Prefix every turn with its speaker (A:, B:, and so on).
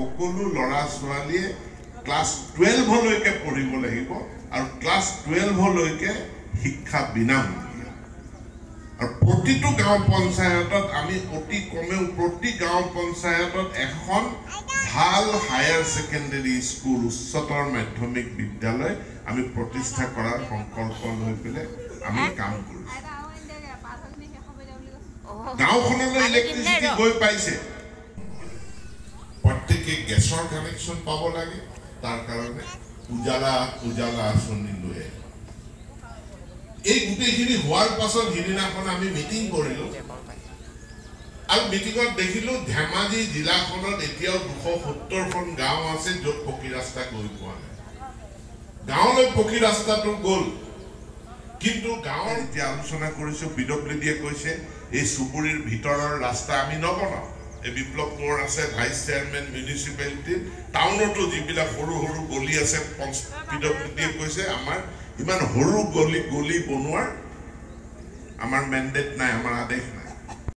A: সকলো ল'ৰা ছোৱালীয়ে ক্লাছ 12লৈকে পঢ়িব লাগিব আৰু ক্লাছ 12লৈকে শিক্ষা বিনামূলীয়া। আৰু প্ৰতিটো গাঁও পঞ্চায়তত আমি অতি কমেও প্ৰতি গাঁও পঞ্চায়তত এখন ভাল হায়াৰ ছেকেণ্ডেৰী স্কুল, উচ্চতৰ মাধ্যমিক বিদ্যালয় আমি প্ৰতিষ্ঠা কৰাৰ সংকল্প লৈ পেলাই আমি কাম কৰিছোঁ। গাঁওখনলৈ ইলেক্ট্ৰিচিটি গৈ পাইছে, প্ৰত্যেকে গেছৰ কানেকশ্যন পাব লাগে, তাৰ কাৰণে উজালা উজালা আঁচনি লৈ আহিল। এই গোটেইখিনি হোৱাৰ পাছত সিদিনাখন আমি মিটিং কৰিলোঁ আৰু মিটিঙত দেখিলোঁ ধেমাজি জিলাখনত এতিয়াও 270খন গাঁও আছে য'ত পকী ৰাস্তা গৈ পোৱা নাই। গাঁৱলৈ পকী ৰাস্তাটো গ'ল, কিন্তু গাঁৱৰ এতিয়া আলোচনা কৰিছোঁ, পি ডব্লিউ ডিয়ে কৈছে এই চুবুৰীৰ ভিতৰৰ ৰাস্তা আমি নবনাওঁ। এই বিপ্লৱ কোঁৱৰ আছে ভাইচ চেয়াৰমেন মিউনিচিপেলিটিৰ, টাউনতো যিবিলাক সৰু সৰু গলি আছে, পি ডব্লিউ ডিয়ে কৈছে আমাৰ ইমান সৰু গলি গলি বনোৱাৰ আমাৰ মেণ্ডেট নাই, আমাৰ আদেশ নাই।